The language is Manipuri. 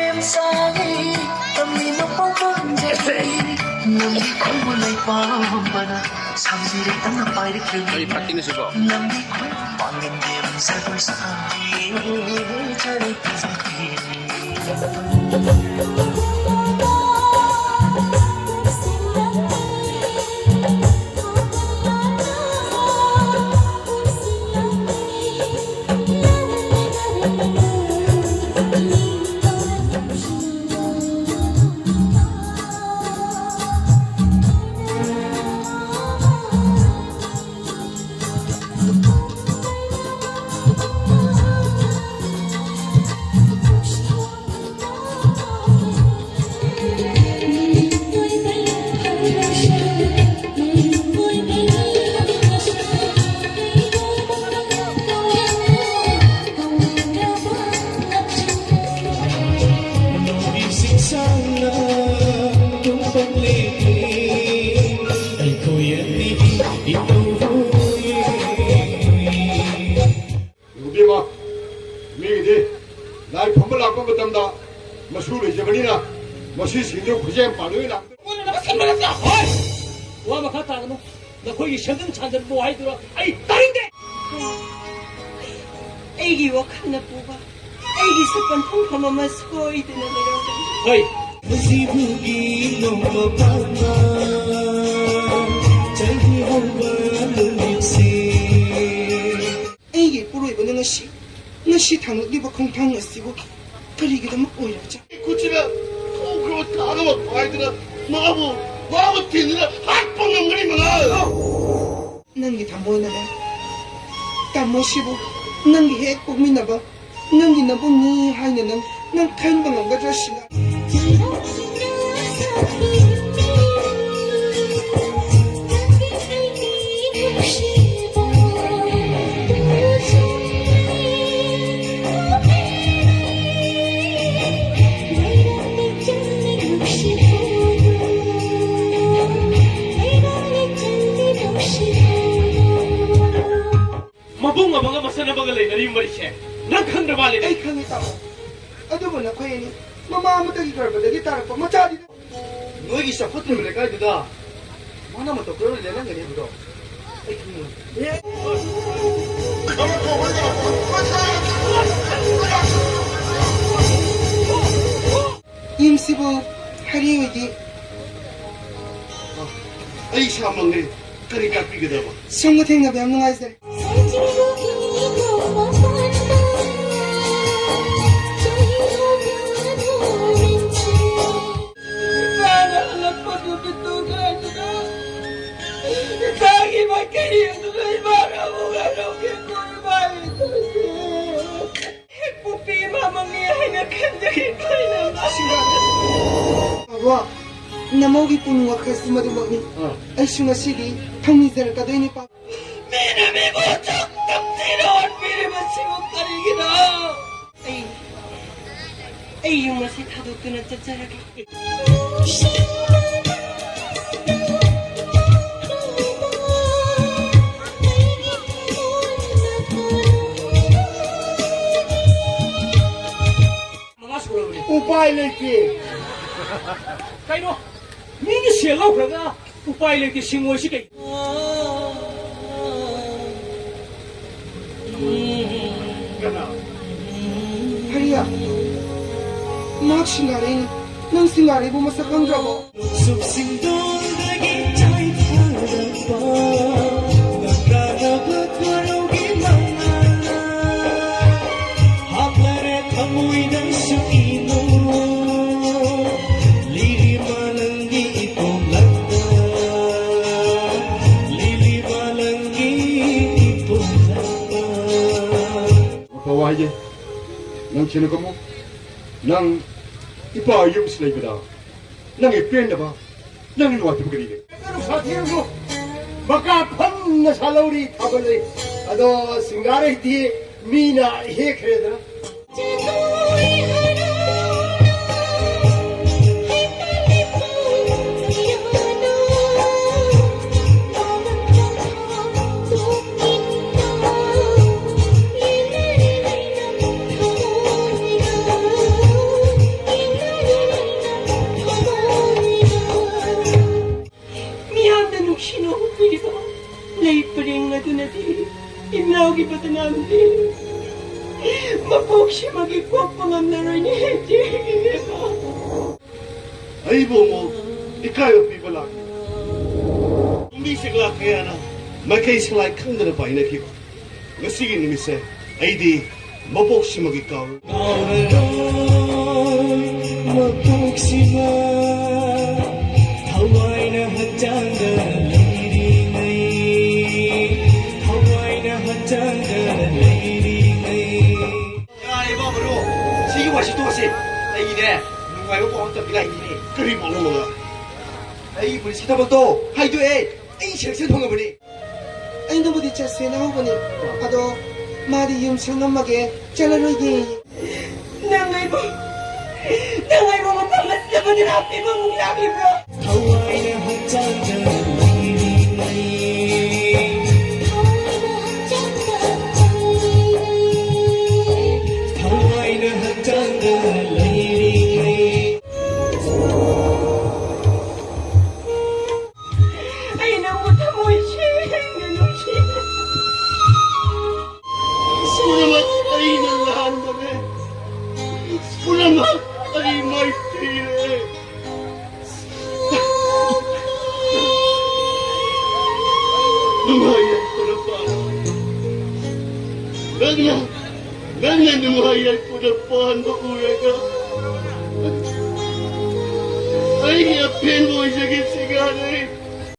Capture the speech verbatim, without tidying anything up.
ꯌꯥꯝ ꯁꯥꯡꯉꯤ, ꯇꯝꯂꯤꯅꯣ ꯄꯥꯎꯃꯟꯖꯔꯤ꯫ ꯅꯪꯒꯤ ꯈꯣꯡꯒꯨꯜ ꯂꯩ ꯄꯥꯝꯕꯅ ꯁꯥꯡꯕꯤꯔꯦ ꯇꯞꯅ ꯄꯥꯏꯔꯛꯂꯤ꯫ ꯀꯔꯤ ꯐꯠꯇꯤꯅꯣ ꯁꯤꯕꯣ? ꯅꯪꯒꯤ ꯈꯣꯡ ꯄꯥꯡꯂꯦꯝꯗꯦꯝ ꯁꯒꯣꯜ ꯁꯥꯕꯤ, ꯆꯔꯩ ꯐꯖꯕꯤ꯫ ꯑꯩꯈꯣꯏ ꯑꯅꯤꯒꯤ ꯏꯇꯧ ꯍꯣꯏ꯫ ꯏꯕꯦꯝꯃ, ꯃꯤꯒꯤꯗꯤ ꯂꯥꯏ ꯐꯝꯕ ꯂꯥꯛꯄ ꯃꯇꯝꯗ ꯃꯁꯨ ꯂꯩꯖꯕꯅꯤꯅ ꯃꯁꯤꯁꯤꯡꯗꯨ ꯈꯨꯖꯦꯝ ꯄꯥꯟꯕ ꯑꯣꯏꯅ ꯍꯣꯏ! ꯋꯥ ꯃꯈꯥ ꯇꯥꯒꯅꯨ꯫ ꯅꯈꯣꯏꯒꯤ ꯁꯦꯝꯖꯤꯟ ꯁꯥꯖꯤꯟꯕꯨ ꯍꯥꯏꯗꯨꯔ? ꯑꯩ ꯇꯥꯅꯤꯡꯗꯦ! ꯑꯩꯒꯤ ꯋꯥꯈꯜꯅ ꯄꯨꯕ ꯑꯩꯒꯤ ꯁꯛꯄꯟ ꯄꯨꯡꯐꯝ ꯑꯃ ꯁꯣꯏꯗꯅ ꯂꯩꯔꯝꯒꯅꯤ꯫ ꯍꯣꯏ! ꯖꯤꯕꯨꯒꯤ ꯅꯣꯡꯃ ꯄꯥꯟꯕ ꯆꯍꯤ ꯍꯧꯕ ꯅꯨꯃꯤꯠꯁꯦ꯫ ꯑꯩꯒꯤ ꯏꯄꯨꯔꯣꯏꯕꯅ ꯉꯁꯤ, ꯉꯁꯤ ꯊꯥꯡꯂꯛꯂꯤꯕ ꯈꯣꯡꯊꯥꯡ ꯑꯁꯤꯕꯨ ꯀꯔꯤꯒꯤꯗꯃꯛ ꯑꯣꯏꯔꯕꯖꯥꯠꯅꯣ? ꯈꯨꯠꯁꯤꯅ ꯊꯣꯛꯈ꯭ꯔꯕ ꯊꯥꯡ ꯑꯃ ꯄꯥꯏꯗꯨꯅ ꯃꯥꯕꯨ, ꯃꯥꯕꯨ ꯊꯤꯟꯗꯨꯅ ꯍꯥꯠꯄ ꯉꯝꯒꯅꯤ, ꯃꯉꯥꯜ! ꯅꯪꯒꯤ ꯊꯃꯣꯏꯅꯅꯦ, ꯇꯥꯃꯣꯁꯤꯕꯨ ꯅꯪꯒꯤ ꯍꯦꯛ ꯄꯣꯛꯃꯤꯟꯅꯕ ꯅꯪꯒꯤ ꯅꯕꯨꯡꯅꯤ ꯍꯥꯏꯅ ꯅꯪ, ꯅꯪ ꯈꯟꯕ ꯉꯝꯒꯗ꯭ꯔꯥ ꯁꯤꯅ? ꯃꯕꯨꯡ ꯑꯃꯒ ꯃꯆꯟ ꯑꯃꯒ ꯂꯩꯅꯔꯤꯕ ꯃꯔꯤꯁꯦ ꯅꯪ ꯈꯪꯗ꯭ꯔ ꯃꯥꯜꯂꯦꯅꯦ꯫ ꯑꯩ ꯈꯪꯉꯤ, ꯇꯥꯃꯣ꯫ ꯑꯗꯨꯕꯨ ꯅꯈꯣꯏ ꯑꯅꯤ ꯃꯃꯥ ꯑꯃꯠꯇꯒꯤ ꯒꯔꯚꯗꯒꯤ ꯇꯥꯔꯛꯄ ꯃꯆꯥꯗꯤ꯫ ꯅꯣꯏꯒꯤ ꯆꯥꯎꯈꯠꯇ꯭ꯔꯤꯕ ꯂꯩꯀꯥꯏꯗꯨꯗ ꯃꯥꯅ ꯃꯇꯧ ꯀꯔꯝꯅ ꯂꯦꯜꯂꯝꯒꯅꯤ ꯍꯥꯏꯕꯗꯣ ꯑꯩ ꯈꯪꯉꯤ꯫ ꯌꯨꯝꯁꯤꯕꯨ ꯍꯥꯏꯔꯤꯕꯒꯤ ꯑꯩ ꯏꯁꯥꯃꯛꯅꯤ꯫ ꯀꯔꯤ ꯇꯥꯛꯄꯤꯒꯗꯕ? ꯁꯣꯝꯒ ꯊꯦꯡꯅꯕ ꯌꯥꯝ ꯅꯨꯡꯉꯥꯏꯖꯔꯦ꯫ ꯏꯆꯥꯅ ꯍꯜꯂꯛꯄ ꯅꯨꯃꯤꯠꯇꯨ ꯀꯥꯏꯗꯅ ꯏꯆꯥꯒꯤ ꯃꯥꯏꯀꯩ ꯌꯦꯡꯗꯨꯅ ꯏꯃꯥꯅ ꯑꯃꯨꯛ ꯍꯜꯂꯛꯀꯦ ꯀꯣꯏꯕ ꯍꯦꯛ ꯄꯣꯛꯄꯤ ꯏꯃꯥꯃꯛꯅꯤ ꯍꯥꯏꯅ ꯈꯟꯖꯈꯤ ꯈꯣꯏꯅ꯫ ꯕꯕꯥ, ꯅꯃꯧꯒꯤ ꯄꯨꯛꯅꯤꯡ ꯋꯥꯈꯜꯁꯤ ꯃꯗꯨꯃꯛꯅꯤ꯫ ꯑꯥ꯫ ꯑꯩꯁꯨ ꯉꯁꯤꯗꯤ ꯊꯧꯅꯤꯖꯔꯛꯀꯗꯣꯏꯅꯤ, ꯄꯥ-꯫ ꯃꯤꯅ ꯃꯤꯕꯨ ꯑꯁꯨꯛ ꯇꯝꯊꯤꯅ ꯑꯣꯠꯄꯤꯔꯤꯕꯁꯤꯕꯨ ꯀꯔꯤꯒꯤꯅꯣ? ꯑꯩ, ꯑꯩ ꯌꯨꯝ ꯑꯁꯤ ꯊꯥꯗꯣꯛꯇꯨꯅ ꯆꯠꯆꯔꯒꯦ꯫ ꯃꯉꯥ ꯁꯨꯔꯕꯅꯦ꯫ ꯎꯄꯥꯏ ꯂꯩꯇꯦ꯫ ꯀꯩꯅꯣ? ꯃꯤꯒꯤ ꯁꯦꯜ ꯂꯧꯈ꯭ꯔꯒ ꯎꯄꯥꯏ ꯂꯩꯇꯦ ꯁꯤꯡꯉꯣꯏꯁꯤ ꯀꯩ? ꯀꯅꯥ? ꯍꯔꯤꯌꯥ, ꯃꯍꯥꯛ ꯁꯤꯡꯒꯥꯔꯩꯅꯤ꯫ ꯅꯪ ꯁꯤꯡꯒꯥꯔꯩꯕꯨ ꯃꯁꯛ ꯈꯪꯗ꯭ꯔꯕꯣ? ꯅꯣꯡꯆꯨꯞ ꯆꯤꯡꯗꯣꯜꯗꯒꯤ ꯆꯥꯏꯊꯔꯛꯄ ꯉꯥꯡꯀꯥꯗꯕ ꯊꯥꯔꯧꯒꯤ ꯃꯉꯥꯜꯅ ꯍꯥꯞꯂꯔꯦ ꯊꯃꯣꯏꯗꯁꯨ ꯏꯅꯣ꯫ ꯂꯤꯔꯤ ꯃꯥꯂꯪꯒꯤ ꯏꯄꯣꯝꯂꯛꯇ, ꯂꯤꯔꯤ ꯃꯥꯂꯪꯒꯤ ꯏꯄꯣꯝꯂꯛꯇ꯫ ꯃꯇꯧ ꯍꯥꯏꯒꯦ, ꯅꯪ ꯁꯤꯅ ꯀꯨꯝꯃꯨ꯫ ꯅꯪ ꯏꯄꯥ ꯌꯨꯝꯁꯤ ꯂꯩꯕꯗ ꯅꯪꯒꯤ ꯄꯦꯟꯗꯕ, ꯅꯪꯒꯤ ꯅꯨꯡꯉꯥꯏꯇꯕ ꯀꯔꯤ ꯂꯩ? ꯅꯨꯡꯁꯥ ꯊꯤꯔꯁꯨ ꯃꯀꯥ ꯐꯝꯅ ꯁꯥꯂꯧꯔꯤ ꯊꯥꯕꯜꯂꯤ꯫ ꯑꯗꯣ ꯁꯤꯡꯒꯥꯔꯩꯗꯤ ꯃꯤꯅ ꯍꯦꯛꯈ꯭ꯔꯦꯗꯅ꯫ ꯏꯅꯥꯎꯒꯤ ꯕꯗꯅꯥꯝꯗꯤ ꯃꯄꯣꯛꯁꯤꯃꯒꯤ ꯀꯣꯛꯄ ꯉꯝꯂꯔꯣꯏꯅꯦ, ꯏꯆꯦ ꯏꯕꯦꯝꯃ꯫ ꯑꯩꯕꯨ ꯑꯃꯨꯛ ꯏꯀꯥꯏꯕ ꯄꯤꯕ ꯂꯥꯛꯈꯤ꯫ ꯀꯨꯝꯕꯤ ꯁꯦꯛꯂꯥ ꯀꯌꯥꯅ ꯃꯥꯏꯀꯩ ꯁꯂꯥꯏ ꯈꯪꯗꯅ ꯄꯥꯏꯅꯈꯤꯕ ꯉꯁꯤꯒꯤ ꯅꯨꯃꯤꯠꯁꯦ ꯑꯩꯗꯤ ꯃꯄꯣꯛꯁꯤꯃꯒꯤ ꯀꯥꯎꯔꯣꯏ꯫ ꯀꯥꯎꯔꯔꯣꯏ ꯃꯄꯣꯛꯁꯤꯃ ꯊꯋꯥꯏꯅ ꯍꯛꯆꯥꯡꯗ ꯂꯩꯔꯤꯉꯩ, ꯊꯋꯥꯏꯅ ꯍꯛꯆꯥꯡꯗ ꯂꯩꯔꯤꯉꯩ꯫ ꯌꯥꯔꯦ, ꯏꯃꯥ ꯃꯔꯨ, ꯁꯤꯒꯤ ꯋꯥꯔꯤꯁꯤ ꯇꯣꯛꯑꯁꯤ꯫ ꯑꯩꯒꯤꯅꯦ, ꯅꯨꯡꯉꯥꯏꯕ ꯄꯥꯎ ꯑꯃ ꯇꯝꯒꯦ ꯂꯥꯛꯏꯅꯤꯅꯦ꯫ ꯀꯔꯤ ꯄꯥꯎꯅꯣ, ꯃꯉꯥ? ꯑꯩ ꯄꯨꯂꯤꯁꯀꯤ ꯊꯕꯛꯇꯣ ꯍꯥꯏꯗꯣꯛꯑꯦ꯫ ꯑꯩ ꯁꯦꯂꯦꯛꯁꯟ ꯐꯪꯉꯕꯅꯦ꯫ ꯑꯩꯅꯕꯨꯗꯤ ꯆꯠꯁꯦꯅ ꯍꯧꯕꯅꯦ, ꯑꯗꯣ ꯃꯥꯗꯤ ꯌꯨꯝ ꯁꯪꯉꯝꯃꯒꯦ, ꯆꯠꯂꯔꯣꯏꯒꯦ꯫ ꯅꯪ ꯑꯩꯕꯨ, ꯅꯪ ꯑꯩꯕꯨ ꯃꯐꯝ ꯑꯁꯤꯗ ꯕꯗꯅꯥꯝ ꯄꯤꯕ ꯑꯃꯨꯛ ꯂꯥꯛꯂꯤꯕ꯭ꯔꯥ? ꯊꯋꯥꯏꯅ ꯍꯛꯆꯥꯡꯗ ꯂꯩꯔꯤꯉꯩ꯫ ꯊꯋꯥꯏꯅ ꯍꯛꯆꯥꯡꯗ ꯂꯩꯔꯤꯉꯩ꯫ ꯑꯩ ꯅꯪꯕꯨ ꯊꯃꯣꯏ ꯁꯦꯡꯅ ꯅꯨꯡꯁꯤ꯫ ꯄꯨꯝꯅꯃꯛ ꯑꯩꯅ ꯂꯥꯟꯕꯅꯦ꯫ ꯄꯨꯝꯅꯃꯛ ꯑꯩ ꯃꯥꯏꯊꯤꯔꯦ꯫ ꯅꯨꯡꯉꯥꯏ ꯌꯥꯏꯐꯅ ꯄꯥꯟꯕ꯫ ꯅꯪꯅ, ꯅꯪꯅ ꯅꯨꯡꯉꯥꯏ ꯌꯥꯏꯐꯅ ꯄꯥꯟꯕ ꯎꯔꯒ ꯑꯩꯒꯤ ꯑꯄꯦꯟꯕ ꯑꯣꯏꯖꯒꯦ ꯁꯤꯒꯥꯔꯦ꯫